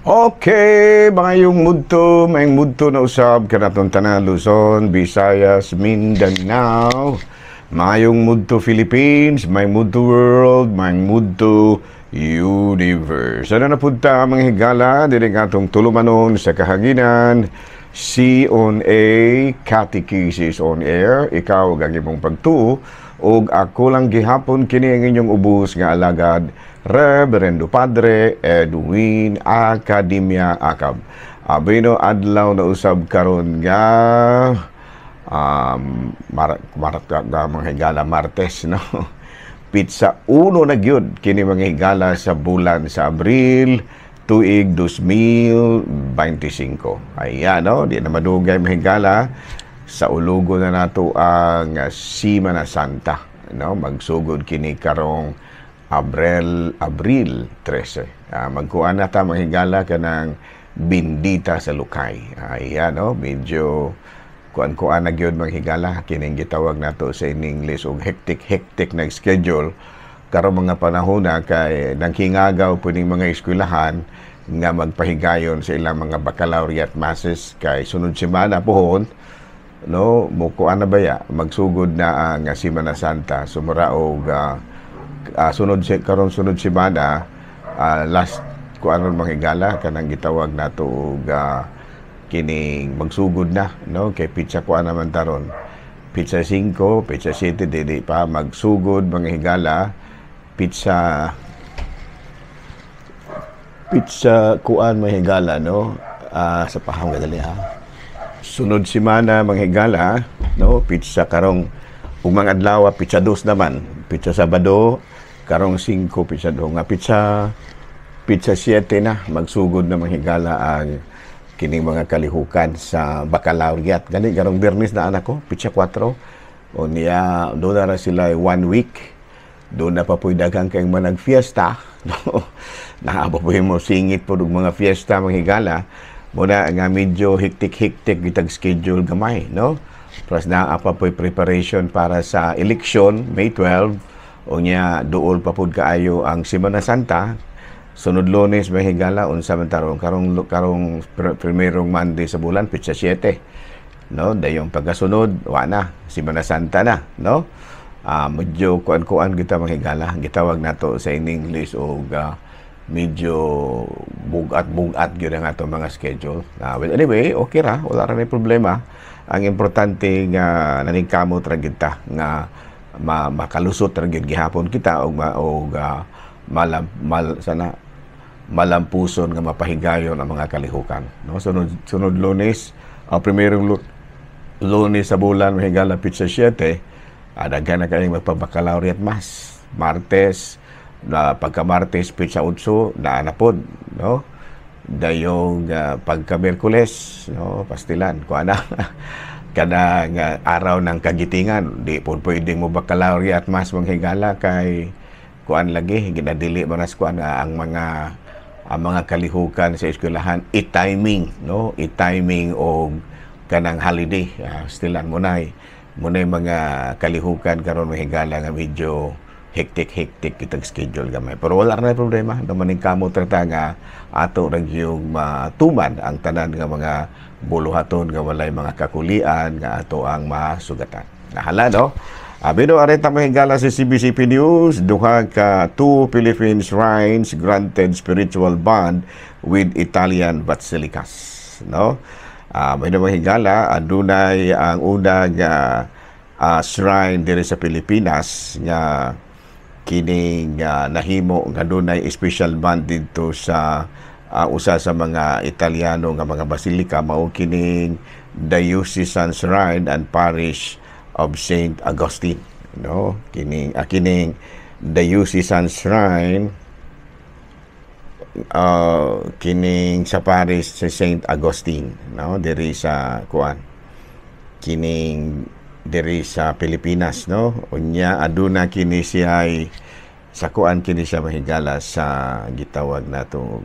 Okay, maayong mudto na usab kanatong tanan, Luzon, Visayas, Mindanao. Maayong mudto, Philippines, maayong mudto, world, maayong mudto, universe. Ano na punta, mga higala, diri atong tulumanon sa kahanginan, C on A, Catechesis on Air, ikaw ang imong pagtuo, ug ako lang gihapon kini ang inyong ubos nga alagad, Reverendo Padre Edwin Academia Acab. Abino adlaw na usab karon nga mar mar ga mga higala, Martes, no? Petsa 1 na gyud kini, mga higala, sa bulan sa Abril, tuig 2025. Ayan, no? Di na madugay, mga higala, saulugo na nato ang Semana Santa, no? Magsugod kini karong Abril 13. Magkuan na ta, mga higala, kanang bindita sa lukay. Ayan, no? Medyo kuan-kuan na gyud, mga higala, kining gitawag nato sa in English og hectic hectic na schedule karon mga panahon na kay nanghingagaw po ning mga eskwelahan nga magpahigayon sa ilang mga baccalaureate masses kay sunod semana pohon, no, mukuan na baya, magsugod na ang Semana Santa. Sumura og sunod si karon sunod semana, last kuan ron, mga higala, kanang gitawag nato og kining magsugod na, no, kay petsa kuan naman taron, petsa 5, petsa 7, dili pa magsugod, mga higala, petsa kuan, mga higala, no, sa pahang dali ha, sunod semana, mga higala, no, petsa karong ug mga adlaw, petsa 2 naman, petsa Sabado karong 5, petsa 2 nga petsa 7 na magsugod na, mga higala, ang kining mga kalihukan sa baccalaureate. Gani karong Biyernes na anak ko, petsa 4. O niya doon na ra sila one week. Doon na pa po'y daghang kayong mga nagfiesta. No? Naa pa po'y mo singit po og mga fiesta, mga higala. Muna nga medyo hectic-hectic gitag schedule gamay, no? Plus naa pa po'y preparation para sa election, May 12. O niya duol pa pud kaayo ang Semana Santa. Sunod Lunes, mga higala, unsa man tarong karong primerong Monday sa bulan, petsa 7. No, dayong pagkasunod, wa na, Semana Santa na, no? Medyo kuan-kuan kita, mga higala, gitawag nato sa in English og medyo bugat-bugat gyud ang ato mga schedule. Well, anyway, okay ra, wala ra may problema. Ang importante nga naningkamot ra gyud ta nga makalusot ra gyud gihapon kita og ma, og malam, mal, sana malampuson nga mapahigayon ang mga kalihukan, no? Sunod sunod Lunes, ang primerong Lunes sa bulan, mga higala, petsa 7, daghan na kayong magpa-baccalaureate mass. Martes na pagka Martes petsa 8 naa na pod, no? Dayong pagka Miyerkules, no, pastilan kuan na kanang araw ng kagitingan, di po pwedeng mo baccalaureate mass, mga higala, kay kuan lagi ginadili man nas kuan ang mga kalihukan sa eskwelahan i-timing, no, i-timing og kanang holiday. Stilan mo nay mga kalihukan karon, mga higala, nga medyo hectic hectic kitag schedule gamay, pero wala ra problema naman, kamot ra ta nga ato ra gyung matuman ang tanan nga mga buluhaton nga walay mga kakulian nga ato ang masugatan. Nahala, no? Abino areta, mga higala, sa CBCP News, duha ka two Philippine shrines granted spiritual bond with Italian basilicas, no? May mga higala, adunay ang unang shrine diri sa Pilipinas nga kining nahimo nga dunay special bond didto sa usa sa mga Italiano nga mga basilika, mao kining Diocesan Shrine and Parish of Saint Augustine, no? Kining Diocesan Shrine, kining sa parish sa Saint Augustine, no, diri sa kuan, kining diri sa Pilipinas, no? Unya aduna kini siya sa kuan, kini siya, mga higala, sa gitawag nato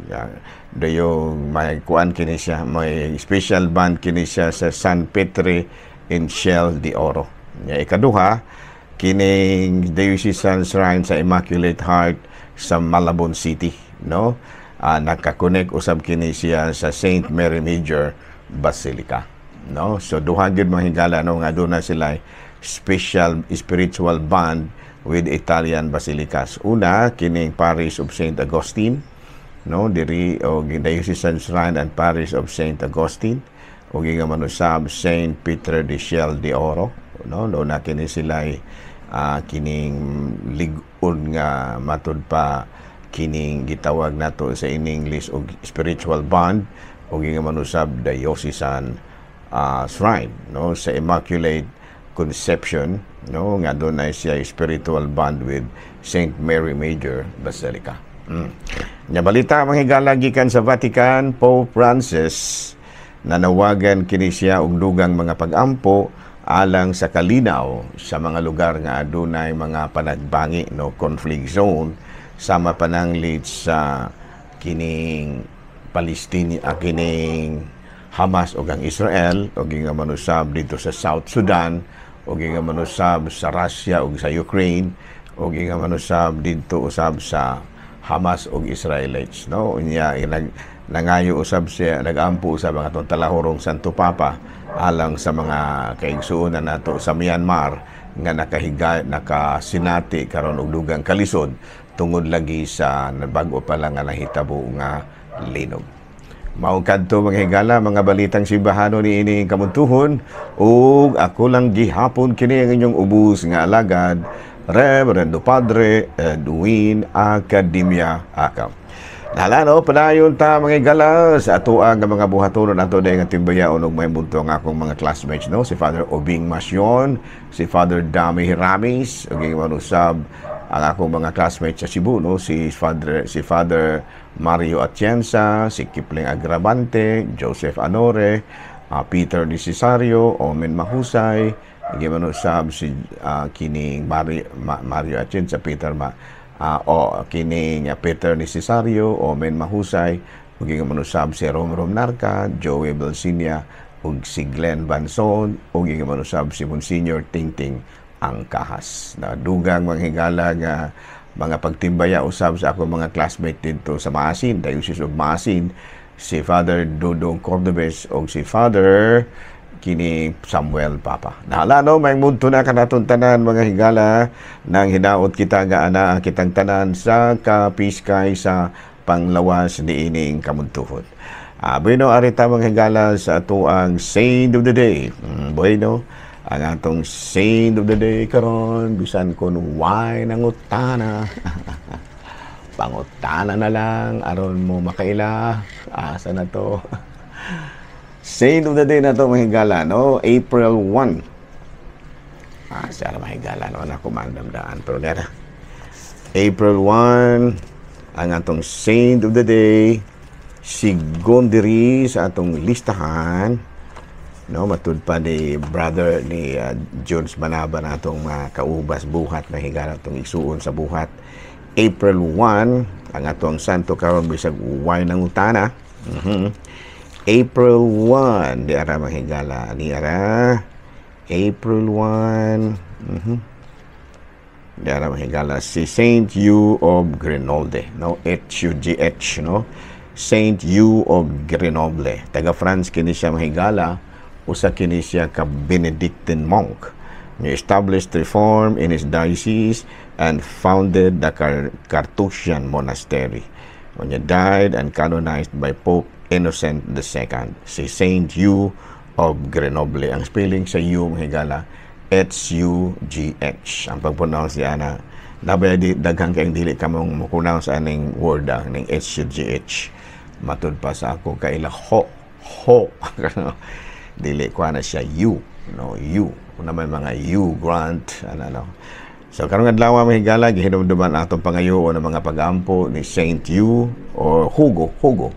dayong may kuan kini siya, may special bond kini siya sa San Petre in Ciel de Oro. Nya ikaduha, kining Diocesan Shrine sa Immaculate Heart sa Malabon City, no? Nakakonect usab kini siya sa Saint Mary Major Basilica, no? So duha gyud, mga higala, no, nga aduna sila special spiritual bond with Italian basilicas. Una, kining Parish of Saint Augustine, no, diri og Diocesan Shrine and Parish of Saint Augustine ug nga manusab Saint Peter de Ciel de Oro, no? Do na kini sila kining lig-on nga matud pa kining gitawag nato sa in English og spiritual bond ug nga manusab diocesan shrine, no, sa Immaculate Conception, no, nga dunay siya spiritual bond with Saint Mary Major Basilica. Nya balita, mga higala, gikan sa Vatican, Pope Francis nanawagan kini siya og dugang mga pag-ampo alang sa kalinaw sa mga lugar nga adunay mga panagbangi, no, conflict zone, sama pananglit sa kining Palestine, kining Hamas ug ang Israel, ug nga manusab dito sa South Sudan, ug nga manusab sa Russia ug sa Ukraine, ug nga manusab didto usab sa Hamas ug Israelites, no? Unya nangayo usab siya, nagampo usab ang atong talahurong Santo Papa alang sa mga kaigsuonan nato sa Myanmar nga nakahiga, nakasinati karon og dugang kalisod tungod lagi sa bag-o pa lang nga nahitabo nga linog. Mao kadto, mga higala, mga balitang simbahano ni ini kamuntuhon, ug ako lang gihapon kini ang inyong ubos nga alagad, Reverendo Padre Edwin Academia Akam. Nalano, padayon ta, mga higala, sa atoang nga mga buhatonon ato dahil nga timbayaon og may bunto ang akong mga classmates, no, si Father Obing Masyon, si Father Dami Hiramis, ug manusab ang akong mga classmates sa Cebu, no, si Father Mario Atienza, si Kipling Agravante, Joseph Anore, Peter Di Cesario, Omen Mahusay, manusab si kining Mario Atienza, Peter Ma o kining Peter ni Cesario, Omen Mahusay, ug manusab si Rom Rom Narca, Joey Belsinia, ug si Glenn Banson, ug manusab si Monsignor Tingting Angkahas. Na dugang mga higala nga mga pagtimbaya usab sa ako mga classmate dito sa Maasin, Diocese of Maasin, si Father Dodong Cordobes ug si Father kini Samuel Papa. Nahala, no, may mudto na kanaton tanan, mga higala, nang hinaot kita nga ana kitang tanan sa kapiskay sa panglawas niining kamuntuhon. Bueno, arita, mga higala, sa atoang saint of the day. Bueno, ang atong saint of the day karon, bisan kon way nangutana. Pangutana na lang aron mo makaila. Asa na to? Saint of the day na to, mga higala, no? April 1. Siya mga higala, no? Ako mandamdaan. Pero nera. April 1, ang atong saint of the day, si Gondiri sa atong listahan, no, matud pa ni brother ni Jones Manaba na atong mga kaubas buhat na higala, atong isuon sa buhat. April 1 ang atong santo karon bisag way nangutana. April 1 di ara, mga higala, ni ara April 1. Di ara, mga higala, si Saint Hugh of Grenoble, no, H U G H, no, Saint Hugh of Grenoble. Taga France kini siya, mga higala. Usa kini siya ka Benedictine monk. He established reform in his diocese and founded the Carthusian Monastery. When he died and canonized by Pope Innocent II. Si Saint Hugh of Grenoble. Ang spelling sa Hugh, mga higala, H-U-G-H. Ang pag-pronounce niya na, nabay di daghang kayong dili ka mong mo-pronounce aning word, ning H-U-G-H. Matud pa sa ako kaila, ho ho, dili ko na siya U, no, U. Una may mga U Grant, ano, no. So karong adlaw, mga higala, gihinumduman atong pangayoon ng mga pagampo ni Saint Hugh or Hugo, Hugo.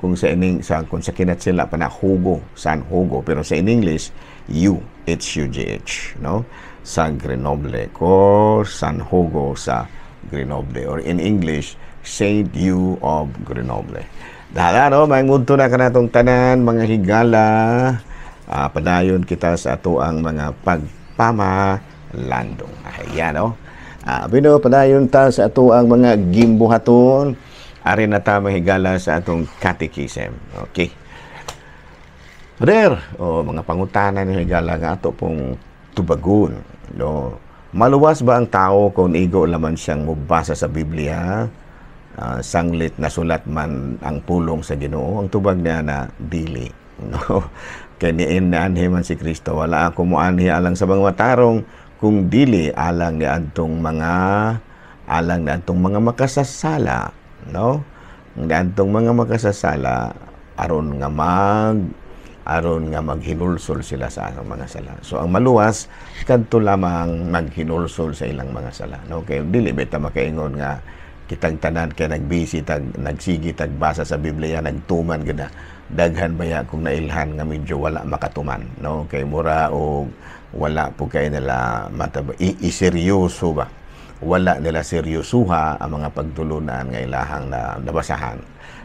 Kung sa ining sa kung sa kinat sila pa na Hugo, San Hugo, pero sa in English U H U G H, no? Sa Grenoble ko San Hugo sa Grenoble, or in English Saint Hugh of Grenoble. Dahil no, mangudto na kanatong tanan, mga higala. Padayon kita sa ato ang mga pagpamalandong. Ayan, no? Bino, padayon ta sa ato ang mga gimbuhaton. Ari na ta, mga higala, sa atong catechism. Okay. Brother, o mga pangutana ni higala nga ato pong tubagon. No? Maluwas ba ang tao kung igo laman siyang mubasa sa Biblia? Sanglit nasulat man ang pulong sa Ginoo? Ang tubag niya na dili. No? Kay niin naanhi man si Kristo, "Wala ako moanhi alang sa mga matarong kung dili alang ni adtong mga makasasala, no? Ni adtong mga makasasala aron nga maghinulsol sila sa atong mga sala. So ang maluwas kadto lamang maghinulsol sa ilang mga sala, no? Kay dili bita makaingon nga kitang tanan kay nagbisi tag nagsigi tag basa sa Biblia, nagtuman gid. Daghan baya kung nailhan nga medyo wala makatuman, no? Kay mura og wala po kay nila mataba iseryoso ba, wala nila seryosuha ang mga pagtulunan nga ilahang na nabasahan.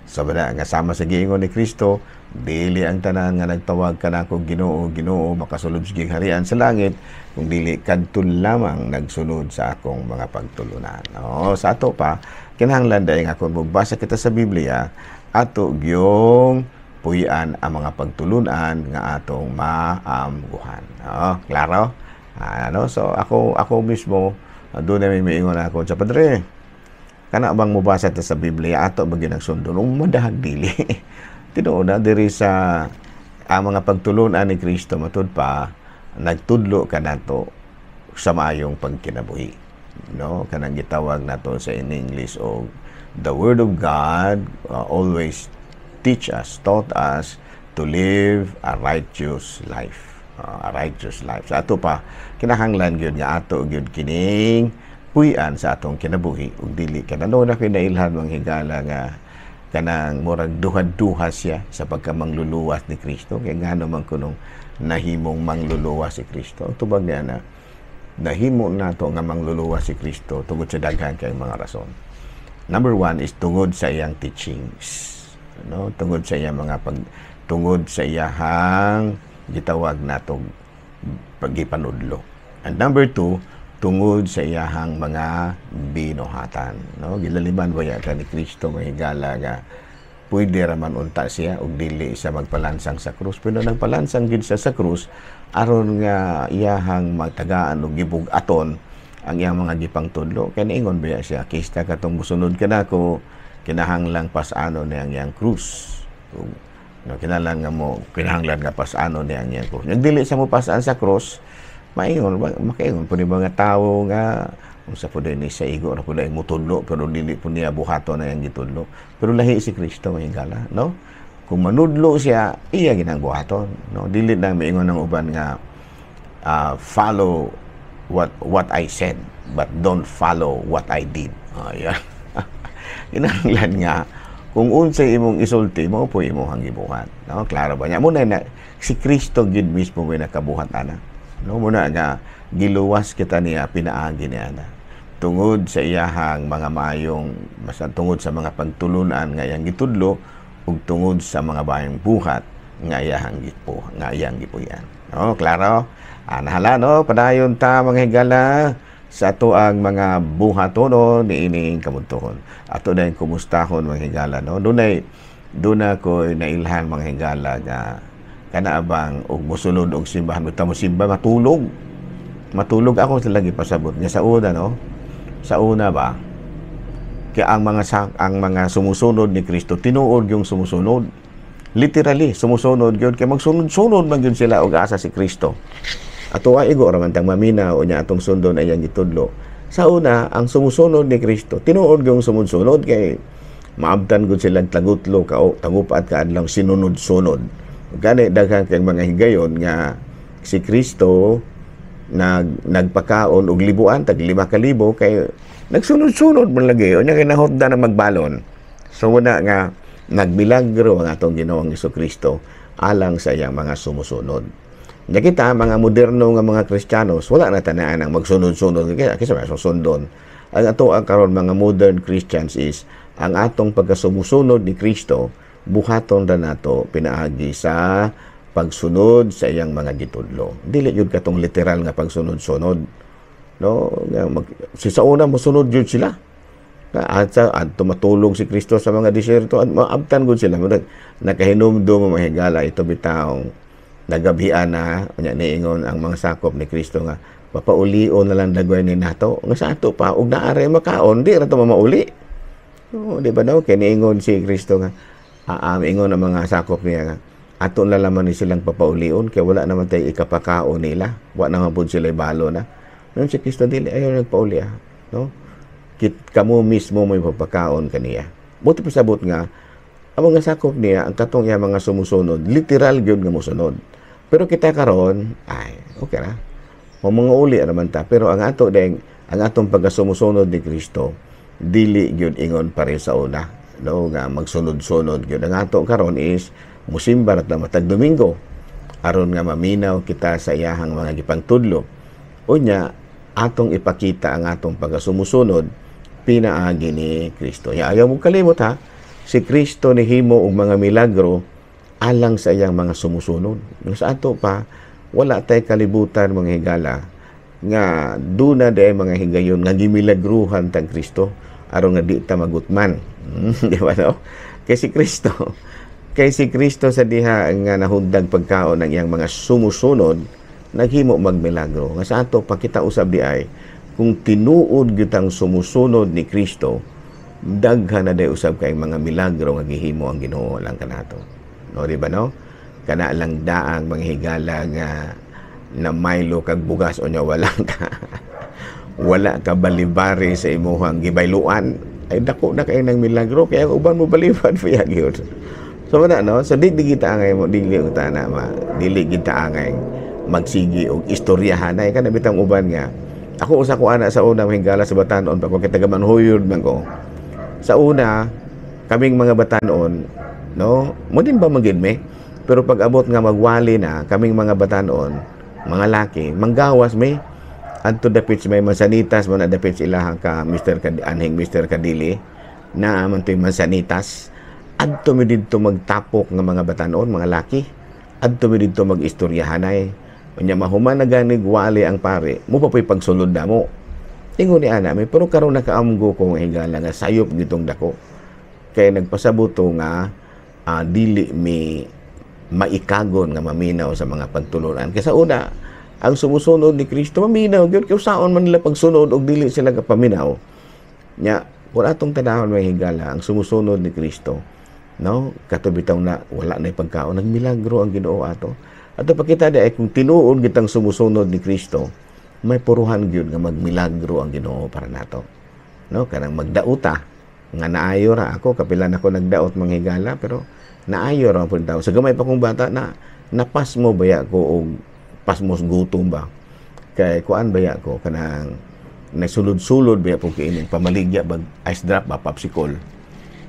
So bana nga sama sa giingon ni Kristo, "Dili ang tanan nga nagtawag kanako 'Ginoo, Ginoo' makasulod sa gingharian sa langit, kung dili kadto lamang nagsunod sa akong mga pagtulunan." No, sa ato pa kinahanglan dahil nga kung magbasa kita sa Biblia, ato gyung puy-an ang mga pagtulunan nga atong maamguhan. No, klaro? Ano? So ako ako mismo doon na may miingon ako sa padre, kana bang mubasa ta sa Biblia, ato ba ginagsundon? Umadahag dili. Tinuod na diri sa ang mga pagtulunan ni Kristo, matud pa nagtudlo kanato sa maayong pagkinabuhi. No, kanang gitawag nato sa in English og the word of God always teach us, taught us to live a righteous life. A righteous life. Sa ato pa kinahanglan gyud nga ato gyud kining puy-an sa atong kinabuhi ug dili kanano na kay nailhan, mga higala, nga kanang murag duha-duha siya sa pagkamangluluwas ni Kristo. Kay ngano man kunong nahimong mangluluwas si Kristo? Ang tubag niya na nahimo nato nga mangluluwas si Kristo tungod sa daghan kay mga rason. Number one is tungod sa iyang teachings, no? Tungod sa iyang mga pag tungod sa iyahang gitawag natong paggipanudlo. And number two, tungod sa iyahang mga binuhatan, no? Gilaliman ba ka ni Kristo, mga higala, nga pwede raman unta siya og dili siya magpalansang sa krus, pero nagpalansang gid siya sa krus aron nga iyahang magtagaan og gibug-aton ang iyang mga gipangtudlo. Kay niingon ba siya, "Kista katong musunod kanako kinahanglang pas-anon niya ang iyang krus." No, kinahanglan nga mo kinahanglan nga pas-anon niya ang iyang krus. Nagdili siya mo pas-an sa krus, maingon makaingon po ni mga tawo nga unsa po ni sa igo ra po dahil mutudlo pero dili po niya buhaton na iyang gitudlo. Pero lahi si Kristo, mga higala, no? Kung manudlo siya, iya ginang buhaton, no? Dili na maingon ng uban nga "Follow what I said but don't follow what I did." Ayan. Kinahanglan nga kung unsay imong isulti mo po imong gibuhat, no? Klaro ba niya muna na si Kristo gid mismo may nakabuhat ana, no? Muna nga giluwas kita niya pinaagi niya na tungod sa iyahang mga maayong basta tungod sa mga pagtulunan nga iyang gitudlo ug tungod sa mga bayang buhat nga iyang gipuy-an, no? Klaro, nahala, no? Padayon ta, mga higala, sa ato ang mga buhatono niining kabuntohon. Ato na yung kumustahon, mga higala, no? Dunay doon ako nailhan, mga higala, nga kana abang og mosulod og simbahan, mo simba, matulog. Matulog. Ako sa lagi pasabot nga sa una, no? Sa una ba kaya ang mga sumusunod ni Kristo, tinuod yung sumusunod, literally sumusunod gyud, kay magsunod-sunod man gyud sila og asa si Kristo. Ato ay igo ra man tang maminaw unya atong sundon ay iyang gitudlo. Sa una, ang sumusunod ni Kristo, tinuod yung sumusunod, kay maabtan gud silang tagutlo ka o tagupat ka adlaw sinunod-sunod. Gani daghan kay mga higayon nga si Kristo nagpakaon og libuan tag 5,000 kay nagsunod-sunod man lagi unya kay nahotda na magbalon. So wala nga nagmilagro ang atong Ginoong Kristo alang sa iyang mga sumusunod. Nya kita mga moderno nga mga Kristiyanos, wala na tanaan ang magsunod-sunod kaya kasi may susundon. Ang ato ang karon mga modern Christians is ang atong pagkasumusunod ni Kristo, buhaton ra nato pinaagi sa pagsunod sa iyang mga gitudlo. Dili gyud katong literal nga pagsunod-sunod. No, nga si sa una mosunod gyud sila. At sa at tumatulog si Kristo sa mga disyerto at maabtan gud sila. Nakahinumdum, mga higala, ito bitawng nagabhian na unya niingon ang mga sakop ni Kristo nga papaulion na lang dagway ni nato, nga sa ato pa og naa ray makaon, di ra to mamauli. Oh, di ba daw kay niingon si Kristo nga ingon ang mga sakop niya nga ato na laman ni silang papaulion kay wala naman tay ikapakaon nila, wa naman pud sila balo na. Ngayon si Kristo, "Dili, ayaw nagpauli ah, no? Kit kamo mismo may papakaon kaniya." Buti pasabot nga ang mga sakop niya, ang katong iya mga sumusunod, literal gyud nga mosunod. Pero kita karon ay okay ra. O mga uli naman ta, pero ang ato deng ang atong pagkasumusunod ni Kristo dili gyud ingon pare sa una, no, nga magsunod-sunod gyud. Ang ato karon is musimba ra ta matag Domingo aron nga maminaw kita sa iyahang mga gipangtudlo. Unya atong ipakita ang atong pagkasumusunod pinaagi ni Kristo. Ya, ayaw mo kalimot ha, si Kristo nihimo og mga milagro alang sa iyang mga sumusunod. Sa ato pa, wala tay kalibutan, mga higala, nga duna day mga higayon nga gimilagruhan tag Kristo aron nga di ta magutman. Di ba no? Kay si Kristo sa diha nga nahundag pagkaon ng iyang mga sumusunod, naghimo magmilagro. Nga sa ato pakita usab di ay kung tinuod gyud sumusunod ni Kristo, daghan na day usab kay mga milagro nga gihimo ang Ginoo lang kanato. No, di ba no? Kana lang daang mga higala nga na maylo kag bugas o nya wala ka balibari sa imuhang gibayluan, ay dako na kay ng milagro kaya ang uban mo balibad pa gyud. So wala no, so di kita angay mo dili ta na ma dili kita angay magsigi og istoryahan ay kana bitang uban nga ako usa ko ana sa una, higala, sa batanon pa ko kay taga Manhuyod man ko. Sa una, kaming mga batanon, no, mo din ba magid me, pero pag abot nga magwali na kaming mga batanon, mga laki, manggawas me adto dapit sa may Mansanitas mo na dapit sa ilahang ka Mr. Kad anhing Mr. Kadili na man to'y Mansanitas. Adto mi didto magtapok nga mga batanon, mga laki, adto mi didto mag-istoryahanay. Unya mahuman na ganig wali ang pare mo pa po'y pagsulod na mo. Ingon ni ana mi, pero karon nakaamgo ko nga higala nga sayop gitong dako kay nagpasabot nga dili mi maikagon nga maminaw sa mga pagtulunan. Kay sa una, ang sumusunod ni Kristo maminaw gyud, kay usaon man nila pagsunod og dili sila kapaminaw? Nya kung atong tanawon, may higala, ang sumusunod ni Kristo, no, kato bitaw na wala na pagkaon, nagmilagro ang Ginoo ato. Ato pakita di ay kung tinuod kitang sumusunod ni Kristo, may puruhan gyud nga magmilagro ang Ginoo para nato. No, kanang magdauta nga naayo ra ako, kapilan ako nagdaot, mga higala, pero naayo ra pud tawo. Sa gamay pa kong bata na napasmo baya ko og pasmos gutom ba. Kay kuan baya ko, kanang nagsulod-sulod baya po kining pamaligya bag ice drop ba, popsicle.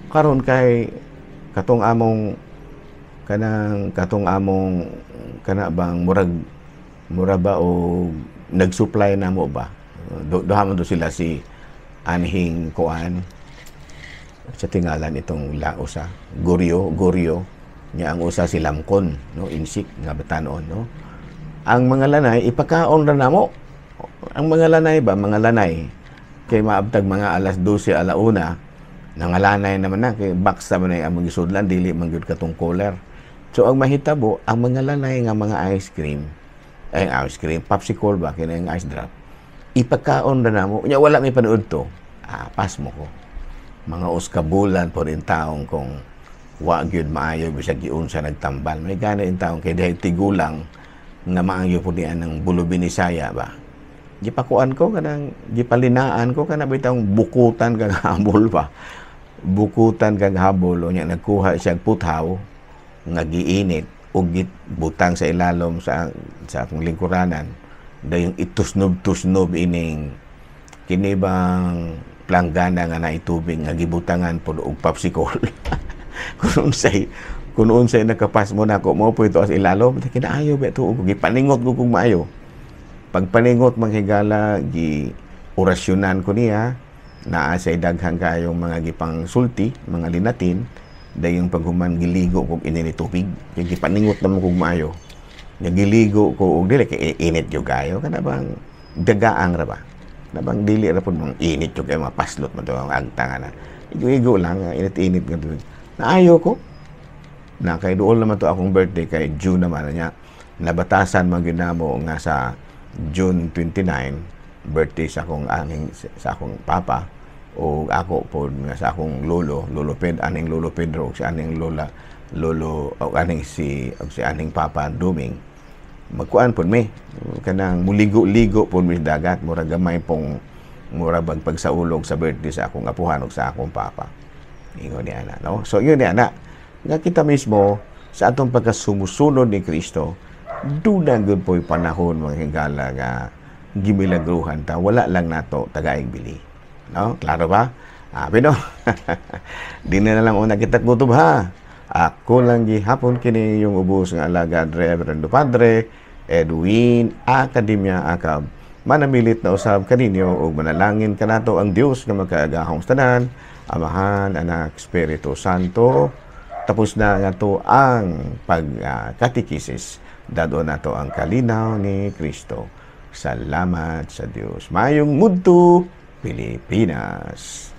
Karon kay katong among kanang katong among kana bang murag mura ba o nag-supply na mo ba, duha man do sila si anhing kuan sa tingalan itong laosa Goryo Goryo nya, ang usa si Lamkon, no, insik nga batanon, no. Ang mga lanay ipakaon ra namo, ang mga lanay ba, mga lanay kay maabtag mga alas 12, alauna, nangalanay naman na kay box naman ay among gisudlan, dili man gyud katong cooler. So ang mahitabo, ang mga lanay nga mga ice cream, ay ice cream, popsicle ba, kini ang ice drop, ipakaon ra namo. Nya wala may panood to. Ah, pasmo ko. Mga uskabulan po rin taong kung wa gyud maayo bisag giunsa nagtambal. May gana in taong kay dahil tigulang nga maayo po diyan ng bulo binisaya ba. Gipakuan ko kanang gipalinaan ko kana bitang bukutan kag habol ba. Bukutan kag habol, unya nagkuha siya puthaw nga giinit ug butang sa ilalom sa akong lingkuranan, dayong itusnob-tusnob ining kini bang planggana nga naitubig nga gibutangan pod og popsicle. Kung unsay nakapasmo nako mo po ito as ilalom, kinaayo ba ito, gipaningot ko kung maayo. Pagpaningot, manghigala, gi orasyonan ko niya, naa sa daghan kayong mga gipang sulti, mga linatin. Dayong paghuman, giligo kog ini ni tubig kay gipaningot naman kog maayo. Nagiligo ko og dili kay init jud kayo, kana bang dagaang ra ba. Nabang dili ra pud mang init jud kay mga paslot man to ang agta nga na. Igo-igo lang, init-init nga tubig. Naayo ko. Na kay duol naman to akong birthday kay June naman na niya. Nabatasan man gyud namo nga sa June 29 birthday sa akong papa o ako pod nga sa akong lolo, Lolo Pedro, aning Lolo Pedro, si aning lola, lolo o aning si o si aning papa Duming. Magkuan pod mi kanang muligo-ligo pod mi sa dagat, mura gamay pong mura bag pagsaulog sa birthday sa akong apuhan ug sa akong papa. Ingon ni ana, no? So ingon ni ana nga kita mismo sa atong pagkasumusunod ni Kristo, duna gyud po'y panahon, mga higala, nga gimilagruhan ta, wala lang nato tagaig bili, no? Klaro ba? Ah, pero di na lang una kita kutob ha. Ako lang gihapon kini yung ubos nga alagad, Reverendo Padre Edwin Academia Acab. Manamilit na usab kaninyo ug manalangin kanato ang Dios nga makaagahong tanan, Amahan, Anak, Espiritu Santo. Tapos na nga to ang pagkatikisis. Dad-on nato ang kalinaw ni Kristo. Salamat sa Dios. Mayong mudto, Pilipinas.